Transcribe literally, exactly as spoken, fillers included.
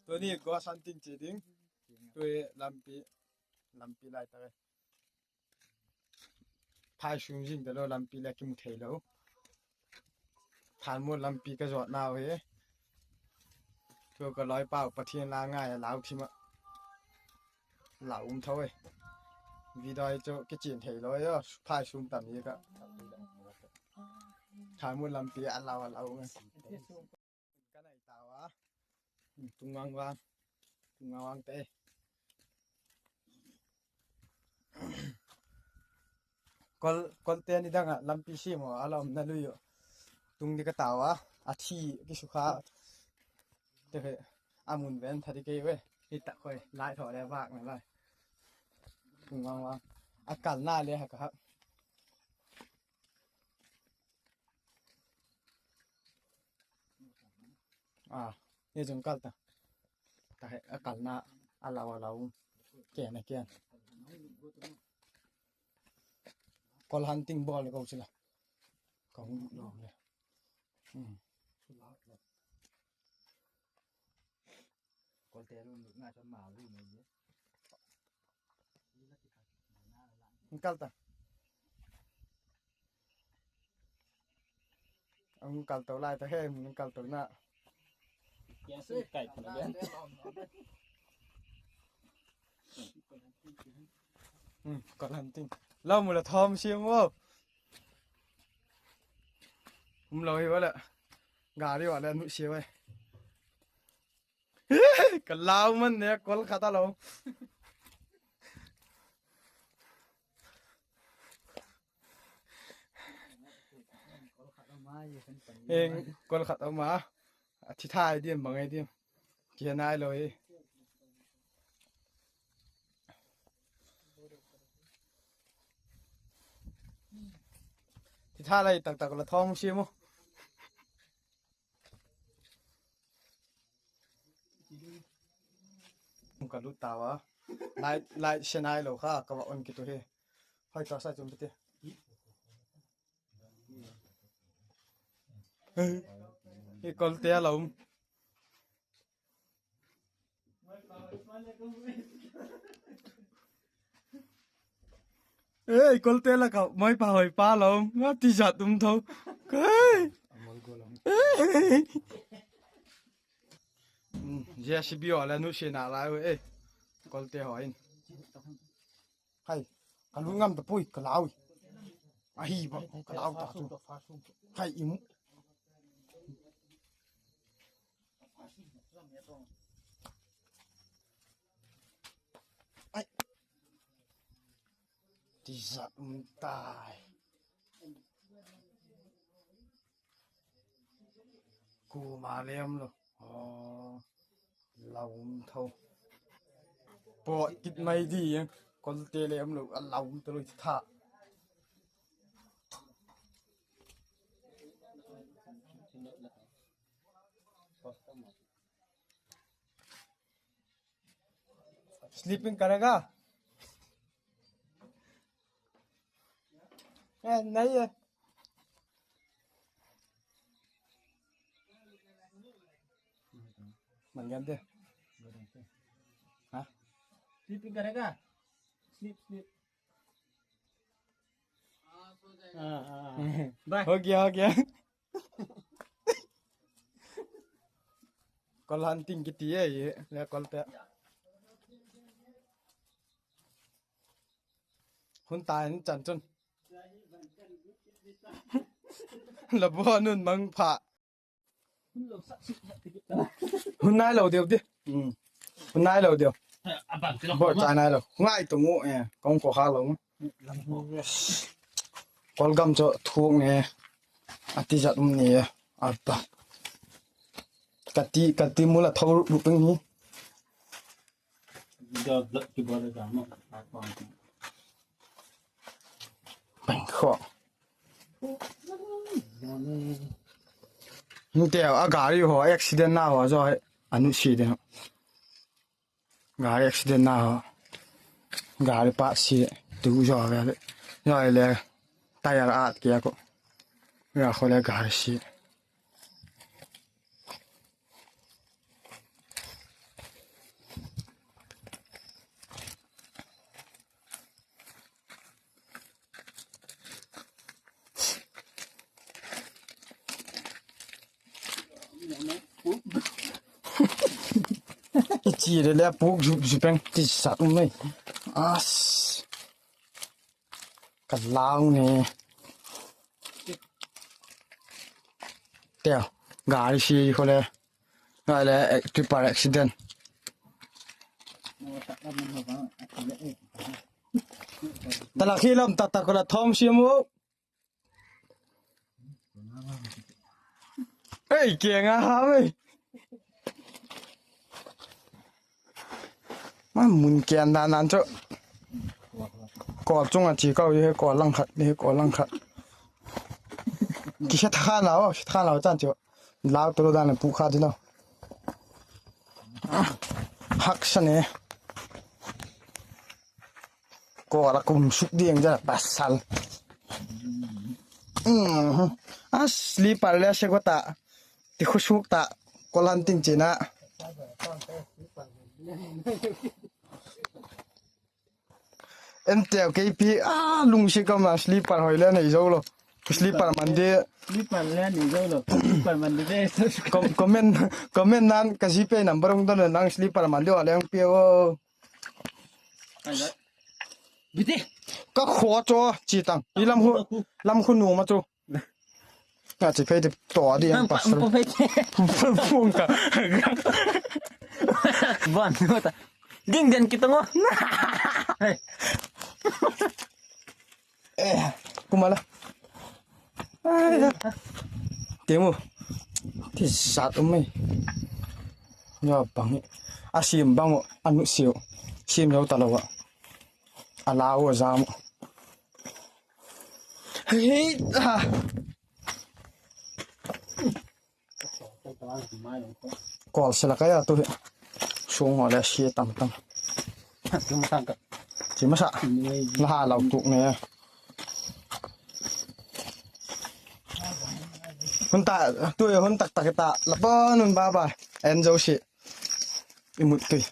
Tuni gua san ting ci ding. Tui lampi, lampi lai ta. Phai sung zing ta lo, lampi le kimu thei lo. Thanmual lampi ka zawtna uh hi. Tua ka lawipa uh Pathian la ngai a lau thim ah lau um tho e. Video hi cu kicin thei lo e. Phai sung tam hi ka. Thanmual lampi a lau a lau ngai. Ka nei tau a. Tung wang wang. Tung wang wang te. Kol, kolte ni dang ah lampi sim aw, a la omna lui uh. Tung di ka tau a, a thi kisukha. Te he, a mun ven tha di kei ve. Hi tak khoi, lai thaw le vak na lai. Tung wang wang. A kalna le ha ka hak. Ah, ni zong kal ta. Ta he, a kalna, a lau, a lau. Kian, a kian. Kol hunting ball ko sila. Kong lo le. Hmm. Kal ta. Ang kal to lai ta he, ang kal to na. Kiang si kai pun ben. Hmm, kal hunting. Lau mu la thom siam wo. Um lo hi wa la. Gari wa la nu siam wa. Ka lau man ne kol khat a lo. Eng kol khat a ma. A thi thai diam bang ai diam. Kia nai lo hi. Thi thai lai tak tak la thong siam u. Ka lut ta wa. Lai, lai se nai lo kha, ka va on ki tu hi. Hoi ta sa chum ti. Hi kolte a lo um. Ei, kolte la ka mai pa hoi pa lo um. Nga ti zat um tho. Kai. Ei. J C B aw le nu si na lai u ei. Kolte hoi in. Hai, ka lu ngam ta pui, ka lau. Ahi ba, ka lau ta tu. Hai, imu. Ai. Ti zat um tai. Kuma lem lo. Aw, lau um tho. Pawh kit mai di. Kolte lem lo, a lau um tho lo, tha. Sleeping karega? Eh, nahi hai. Man gante. Ha? Sleeping karega? Sleep, sleep. Ah, ah, ah. Bye. Ho gaya, ho gaya. Kol hunting kiti e, le kolte. Hun tai ni chan chun. La bua nun mang pha. Hun nai lo deuh di. Hmm. Hun nai lo deuh. Bawlcai nai lo. Ngai tung uh e. Kong khuakhak lo. Kawlgam cu thuk ni. A tizat um ni e. A ta. Ka ti, ka ti mul a tho ruh ping hi. Bengkho. Nte a gari ho accident na ho zo he anu si de. Gari accident na ho. Gari pa si tu zo ve le. Zo le tayar at kia ko. Ya ho le gari si. Ti le le puk zup zup eng ti sat um nei. As. Ka lau ne. Teo. Gari si ko le. Ngai le, eh, triple accident. Talak hi lam tak tak ko la thom si mu. Ei, kiang a ham ei. Ma mun kian dan dan chu. Kawl chung a chi kau hi, kawl lang khat, hi kawl lang khat. Ki khe tha na o, khe tha na o chan chu. Lau tu lo dan pu kha di lo. Haksa ne. Kawl a kum suk ding ja pasal. Mhm. A slipper le se ko ta. Ti khu suk ta. Kawl han ting china. Em teo kei pi a lungsi ka ma slipper hoi le nei zo lo. Slipper man de. Slipper le nei zo lo. Slipper man de. Com-, comment, comment nan ka GPay number ong don nang slipper man de wa leng pi o. Ai, ai. Biti. Ka kho cho chi tang. I lam khu, lam khu nu ma chu. Ka chi phei de to di ang pa. Ang pa phei. Phung ka. Bon, ta. Ding den kita ngo. Eh, kumala. Ai, temu. Ti sat um mai. Nya bang. A sim bang o, anu siu. Sim yau ta lo wa. A lau a zam. Hei, ha. Kawl sila kaya tu hi. Sung ho le si tam tam. Ci masa. La ha lau tuk ne. Hun ta, tu hi hun tak tak ta. La pon hun ba ba. En zo si. I mut tui.